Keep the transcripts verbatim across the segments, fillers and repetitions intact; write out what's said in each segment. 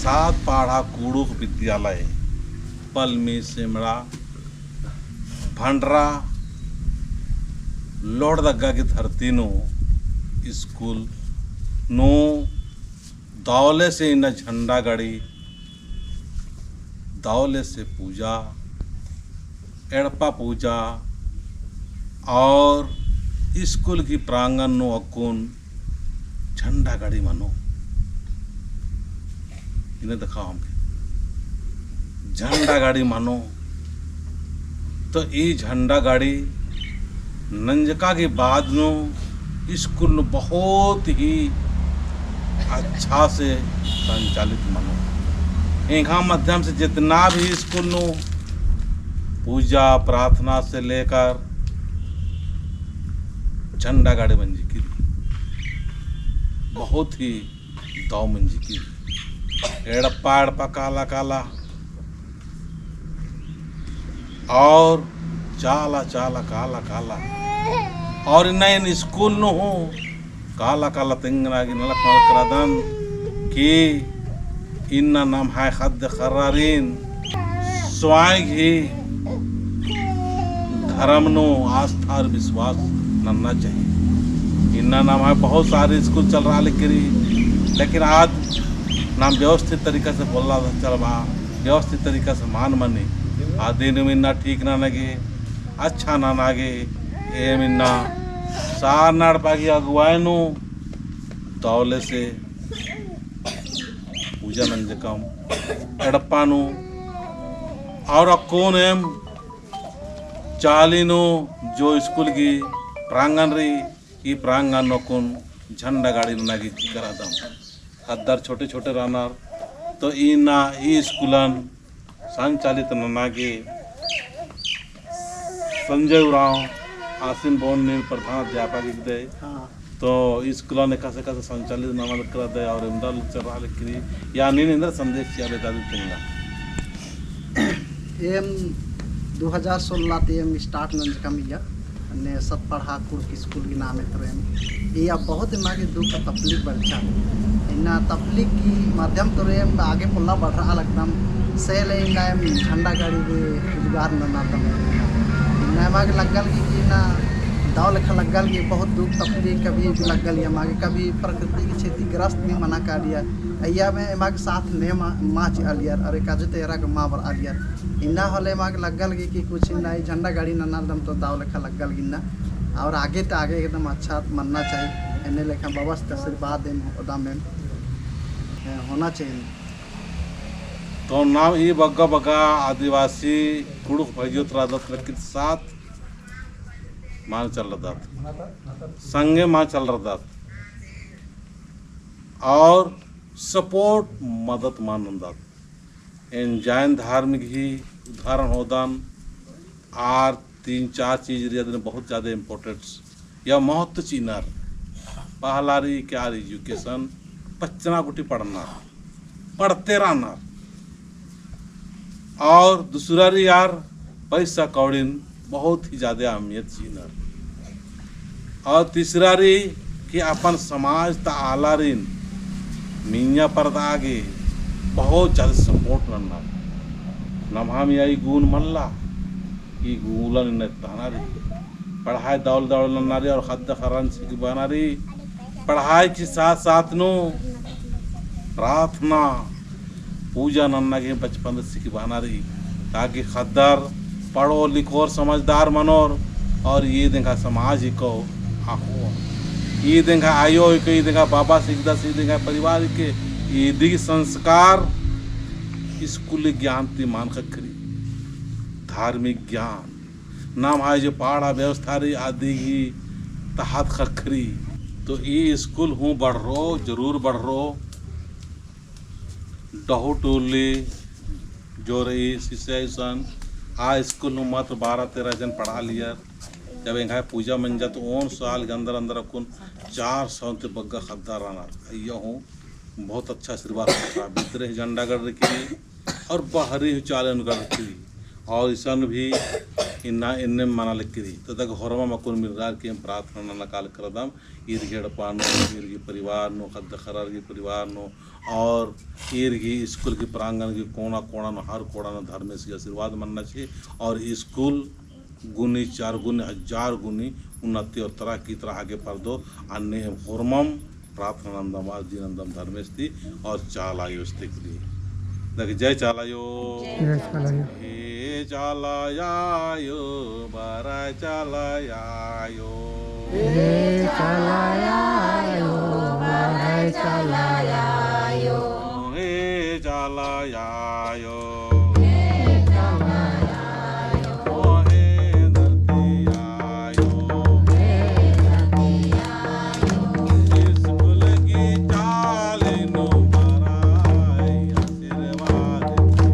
सात पड़हा कुँड़ुख़ विद्यालय, पलमी, सेमड़ा, भंडरा, लोहरदगा की धरती नू स्कूल नू दौले से इन्ना झंडा गाड़ी, दौले से पूजा, एड़पा पूजा और स्कूल की प्रांगण नू अक्कुन झंडा गाड़ी मनो। इन्ने देखाओ हमके। झंडा गाड़ी मनो। तो ई झंडा गाड़ी नंजका के बाद नू स्कूल नू बहुत ही अच्छा से संचालित मनो। एंग्है माध्यम से जितना भी स्कूल नू पूजा प्रार्थना से लेकर झंडा गाड़ी मंजकी रई। बहुत ही दव मंजकी रई। एड़पा एड़पा काला काला और चाला चाला काला काला। और इन्ना एन स्कूल नू हूँ काला काला तेंगना गे नलख नलख रअदन कि इन्ना नम्है ख़द्द ख़र्रारिन स्वांय गही धर्म नू आस्था और विश्वास नन्ना चाहिए। इन्ना नम्है बहुत सारे स्कूल चल रआ लगी रई, लेकिन आद नाम व्यवस्थित तरीका से पोल्ला चलबआ, व्यवस्थित तरीका से मल मनी। आदिन इन्ना ठीक नना गे, अच्छा नना गे, एम इन्ना सरना एड़पा की अगुवाई नू दौले से पूजा नंजकम एड़पा नू। और अक्कुन एम चाली नू जो स्कूल की प्रांगण रई, ई प्रांगण नू अक्कुन झंडा गाड़ी नना गे चिकरदम। ख़द्दर छोटे छोटे रअनर, तो इन्ना ई स्कूलन संचालित नना गे संजय उराँव आसिन बओन नीन प्रधान अध्यापक हिकदय। हाँ। तो स्कूलन एकासे एकासे संचालित नना लगदय और एवंदा लग चल रआ लगी रई, या नीन एन्देर संदेश चिआ बेद्ददय तेंगा। एम दो हज़ार सोलह ती एम start नंजकम इय्या, अन्ने सत पड़हा कुँड़ुख़ स्कूल की नामे तरे एम। इय्या बहुत एमा गे दुख तकलीफ बरचा। इन्ना तकलीफ की माध्यम तरे एम आगे पोल्ला बढ़रआ लगदम। से ले इन्ना एम झंडा गाड़ी गे जुगाड़ ननादम। इन्ना एमा गे लग्गा लगी कि इन्ना दव लेखा लग्गा लगी बहुत दुख तकलीफ कभी लग्गा लगी एमा गे, कभी प्रकृति की क्षतिग्रस्त भी मना कालियर। अइय्या में एमा गे साथ ने मा, मा चिआलियर, अरे काजे ते एरा गे मा बरआलियर। इन्ना होले एमा गे लग्गा लगी कि कुछ इन्ना ई झंडा गाड़ी ननालदम तो दव लेखा लग्गा लगी इन्ना। और आगे ते आगे एकदम अच्छा मन्ना चाहिए। एन्ने लेखा बबस ते आशीर्वाद एम होदम एम, ए, होना चाहिए। तो नाम ई बग्गा बग्गा आदिवासी कुँड़ुख़ भइयोत रअदत, लेकिन साथ मल चलरदत, संगे मल चलरदत और support मदद मल नन्दत। एन जैन धर्म गही उदाहरण होदन, आर तीन चार चीज रई अदिन बहुत ज्यादा importance या महत्व चिअनर। पहला रई कि आर education, पच्चना गूटी पढ़नर, पढ़ते रअनर। और दूसरा रई आर पैसा कौड़िन बहुत ही ज्यादा अहमियत चिअनर। और तीसरा रई कि अपन समाज ता आलारिन मइय्याँ परदआ गे बहुत ज्यादा support नन्नर। नम्है मइय्याँ ई गुण मल्ला, ई गुणन इन्ना एत्ताना रई। पढ़ाई दव ले दव ले नन्ना रई और ख़द्द ख़र्रन सिखाबअना रई। पढ़ाई के साथ साथ नू प्रार्थना, पूजा नन्ना गे बचपन ती सिखाबअना रई, ताकि ख़द्दर पढ़ोर लिखोर समझदार मनोर और ईद एंग्है समाज हिके अख़ोर। ईद एंग्है आयो हिके, ईद एंग्है बाबस हिकदस, ईद एंग्है परिवार हिके, ईद गही संस्कार स्कूली ज्ञान ती मल ख़क्खरी। धार्मिक ज्ञान, नम्है जो पड़हा व्यवस्था रई अदी गही तहत ख़क्खरी। तो ई स्कूल हूँ बढ़रओ, जरूर बढ़रओ। डहु टोली जो रई सिसई सन, आ स्कूल नू मात्र बारह तेरह जन पढ़ालियर। जब एंग्है पूजा मंजा तो ओन साल के अंदर अंदर अक्कुन चार सौ ती बग्गे ख़द्दर रअनर। अइय्या हूँ बहुत अच्छा आशीर्वाद रई। भीतरे ही झंडा गड़रकी रई और बहरी हूँ चाले नू गड़रकी रई। और इसन भी इन्ना एन्नेम मना लगी रई। तो अदगे होरमम अक्कुन मिर्रार की एम प्रार्थना नना काल करदम। ईर गही एड़पा नू, ईर गही परिवार नू, ख़द्द ख़र्रर गही परिवार नू, और ईर गही स्कूल गही प्रांगण गही कोना कोना नू, हर कोना नू धर्मेस गही आशीर्वाद मन्ना चाहिए। और स्कूल गुनी चार गुनी हजार गुनी उन्नति और तरक्की तरह आगे परदो। अन्ने एम होरमम प्रार्थना नन्दम, अर्जी नन्दम धर्मेस ती और चाला आयोस ती। अदगे जय चाला आयो। जय चाला आयो। हे चाला आयो, बरय चाला आयो। हे चाला आयो, बरय चाला आयो। हे चाला आयो। हे चाला आयो। ओ हे धरती आयो। हे धरती आयो। स्कूल गही चाली नू बरय आशीर्वाद चिअय।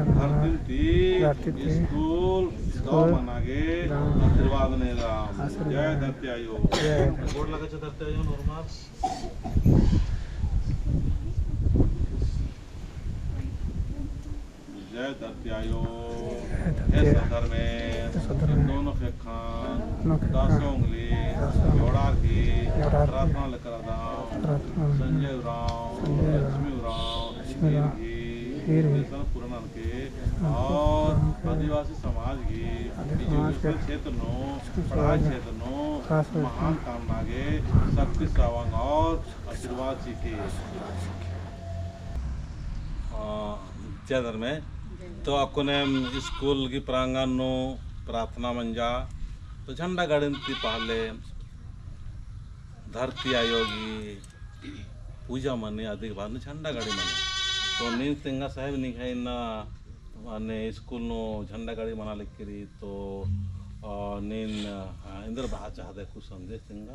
धरती ती धरती ती स्कूल स्कूल दव मना गे दव आशीर्वाद नेदम। आशीर्वाद। जय धरती आयो। जय धरती। गोड़ लगे छे धरती आयो नोरमार। जय धरती आयो। जय धरती हे आयो। सद्धर्मे, हे सद्धर्मे। दोनों ख़ेक्खन, दोनों ख़ेक्खन। दसों उंगली, दसों उंगली। जोड़ार की, जोड़ार की। प्रार्थना लेकर आदम। प्रार्थना लेकर। संजय उराँव, संजय उराँव, लक्ष्मी उराँव, लक्ष्मी उराँव। ईर गही, ईर गही। उद्देशन पूरा ननके, हाँ, और पूरा ननके। आदिवासी समाज गही, आदिवासी समाज गही, education क्षेत्र नू, education पढ़ाई क्षेत्र नू, पढ़ाई क्षेत्र नू, महान काम नना गे, शक्ति चावंग और आशीर्वाद चिके। आ, जय धर्मे। तो अक्कुन एम स्कूल गही प्रांगण नू प्रार्थना मंजा, तो झंडा गड़िन ती पहले धरती आयो गही पूजा मनी, अदी के बाद नू झंडा गड़ी मनी। तो नीन तेंगा साहेब निंग्है इन्ना माने स्कूल नू झंडा गड़ी मना लगी रई तो, अ, नीन, अ, एन्देर बआ चाहदय कुछ संदेश तेंगा?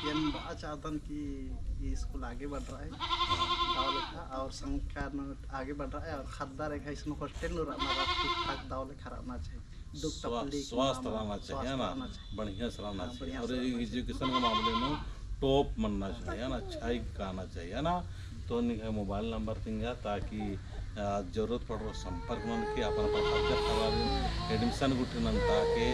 एन बआ चाहदन कि ये स्कूल आगे बढ़ रहा है, दव लेखा और संख्या नू आगे बढ़ रहा है और ख़द्दर एक है इसमें hostel नू रअना रअदत ठीक ठाक दव लेखा रअना चाहिए। दुख स्वा-, तकलीफ स्वस्थ मामला, रहना चाहिए, स्वस्थ है ना? रहना चाहिए। बढ़िया से रहना हाँ, चाहिए। बढ़िया और से रहना चाहिए। Education के मामले में top मन्ना चाहिए, है ना? अच्छा ही कहना चाहिए, है ना? तो निंग्है mobile number तिंगा, ताकि, आ, जरूरत पड़रओ संपर्क ननके, अपन अपन ख़द्द ख़र्रारिन admission गुट्ठी नन्ता के,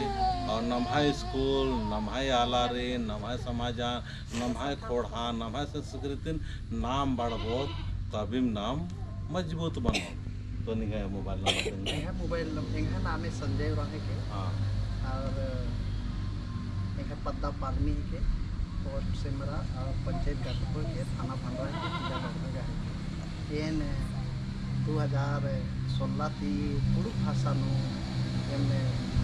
और नम्है स्कूल, नम्है आलारिन, नम्है समाजन, नम्है ख़ोंड़हा, नम्है संस्कृतिन नाम बढ़ाबओत, तबिम नाम मजबूत बनोत। तो निंग्है mobile number तेंगा। एंग्है mobile नम-, एंग्है नामे संजय उराँव हेके। हाँ। और एंग्है पद्दा पालमी हेके, post सेमरा और पंचायत गटको हेके, थाना भंडरा हेके, जिला लोहरदगा हेके। एन दो हजार सोलह ती कुँड़ुख़ भाषा नू एन्ने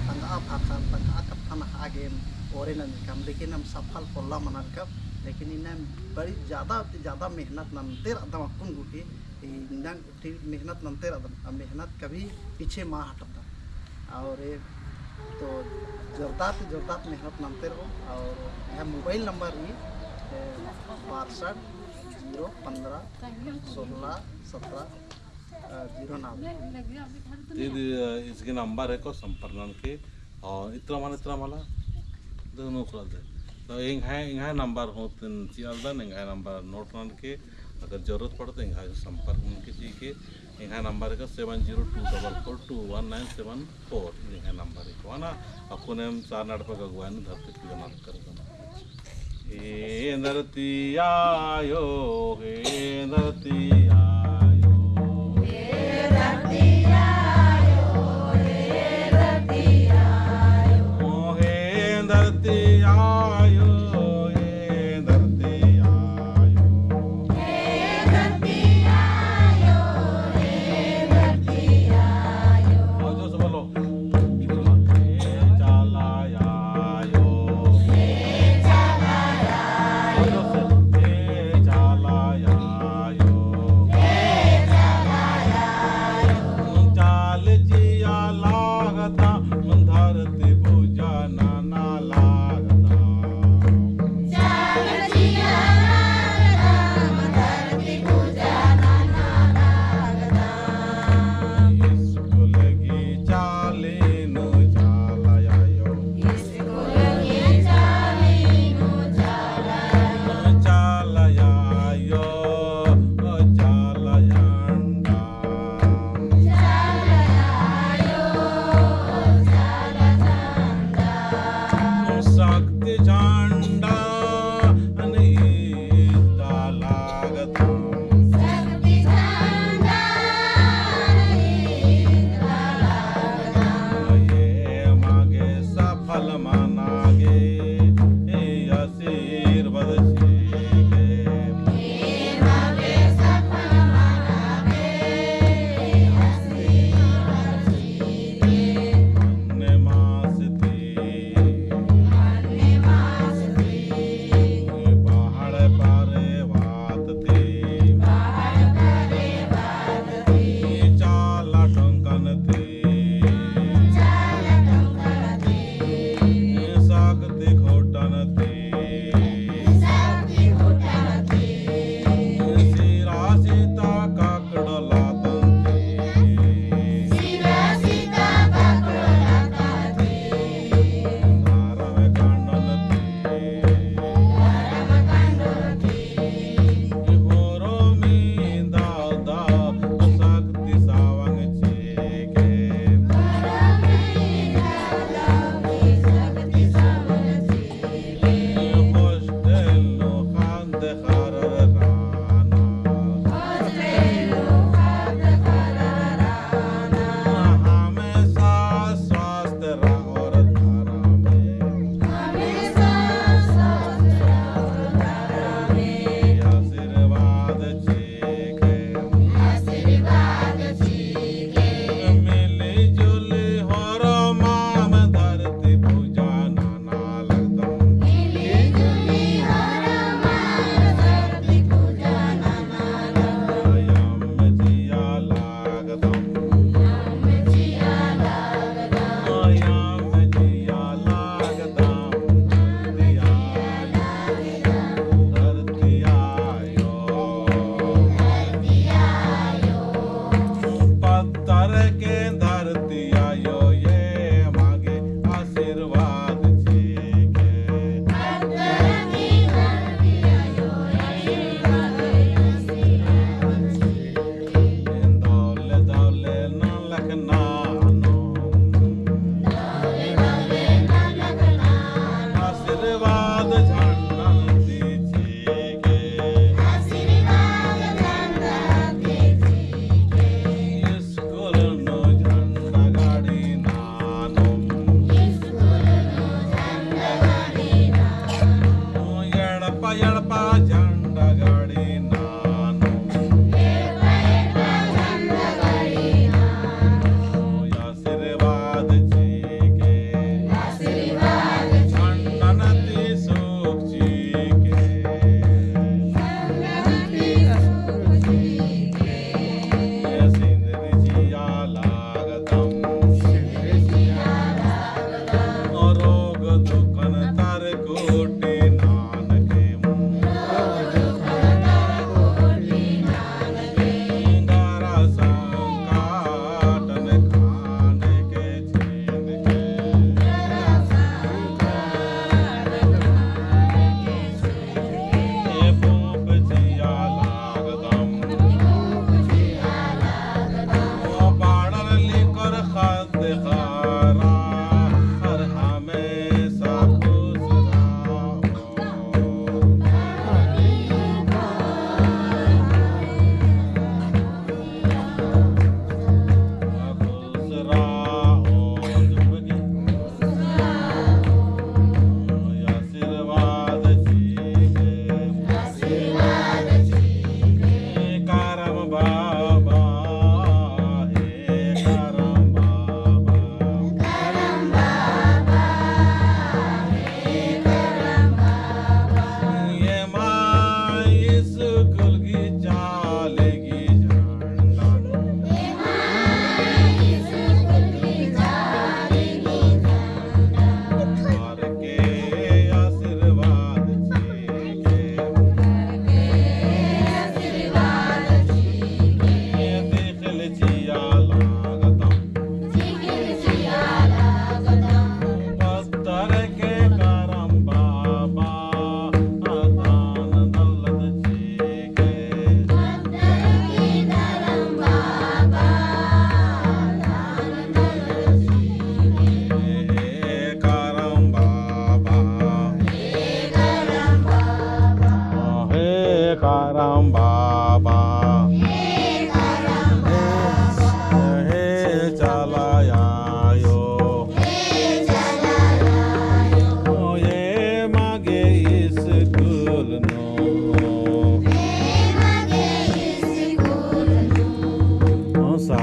तंगआ भाषा, तंगआ कत्थन अख़आ गे एम ओरे नंजकम, लेकिन एम सफल पोल्ला मना लकम। लेकिन इन्ना एम बड़ी ज्यादा ती ज्यादा मेहनत नन्ते रअदम अक्कुन गूटी, इन्ना गूटी मेहनत नन्ते रअदम, अब मेहनत कभी पीछे मा हटदम। और ये तो जोरदार ती जोरदार मेहनत नन्ते रओ। और यह mobile number ही, ए, बासठ ज़ीरो पन्द्रह सोलह सत्रह अ, ज़ीरो नौ। ईद, अ, इसके number है को संपर्क ननके, और इतरा मला, इतरा मला, दोनों खुला दे। तो एंग्है, एंग्है number होतिन चिअलदन, एंग्है number note ननके, अगर जरूरत पड़े तो एंग्है संपर्क ननके चिके, एंग्है number है को seven zero two double four two one nine seven four, एंग्है number है को, है ना? अक्कुन एम सरना एड़पा गे अगुवाई नू धरती पूजा ननकर एन्दर ती आयो, एन्दर ती आयो। एन्दर ती आयो, एन्दर ती आयो। और जोर से बोलो।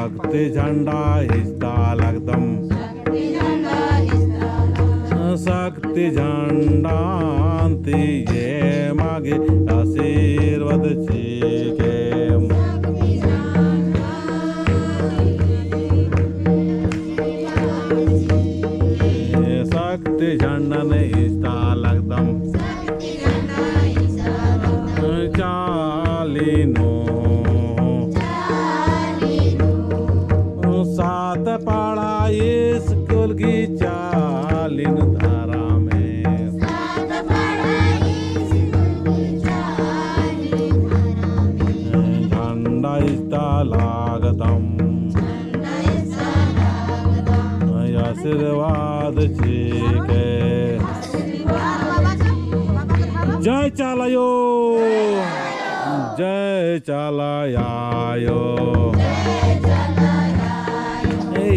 शक्ति झंडा इजता लगदम। शक्ति झंडा ती एमा गे आशीर्वाद चिके। शक्ति झंडन इजता लगदम। चाली नू। सात पड़ा स्कूल गही चाली नू धरमे। झंडा इजता लगदम। आशीर्वाद चिके। जय चाला आयो। जय चाला आयो।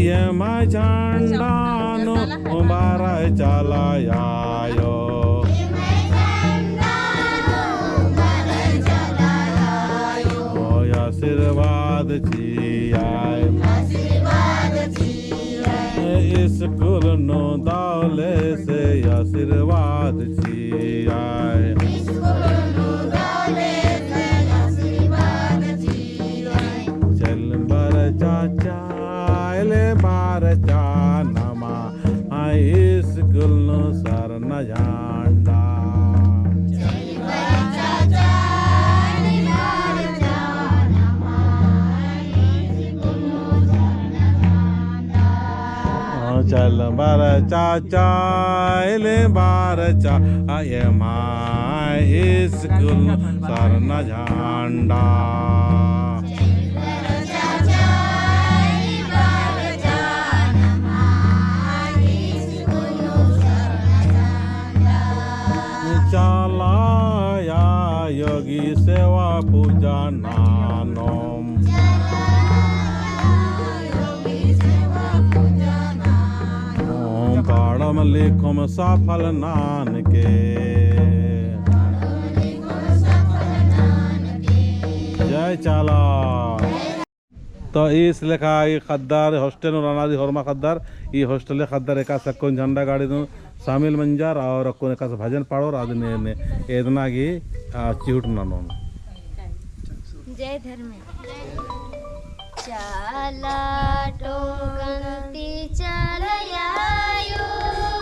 एम्है झंडा नू बरय चाला आयो। ओ आशीर्वाद चिअय। स्कूल नू दव लेसे आशीर्वाद चिअय। चल बरय चाचा, एले बरय चाचा नमा, आ स्कूल नू सरना झंडा। चल बरय चाचा, एले बरय चाचा, एम्है स्कूल नू सरना झंडा। चाला आयो गही सेवा पूजा ननोम। पढ़म लिखम सफल ननके। जय चाला। तो ईस लेखा ई ख़द्दर, hostel नू रअना रई होरमा ख़द्दर, ई hostel ख़द्दर एकासे अक्कुन झंडा गाड़ी नू शामिल मंजर और अक्कुन एकासे भजन पाड़ोर, आद ने, ने एदना गही, आ, चिहुट ननोन। जय धर्मे। चाला टोकन ती चाला आयो।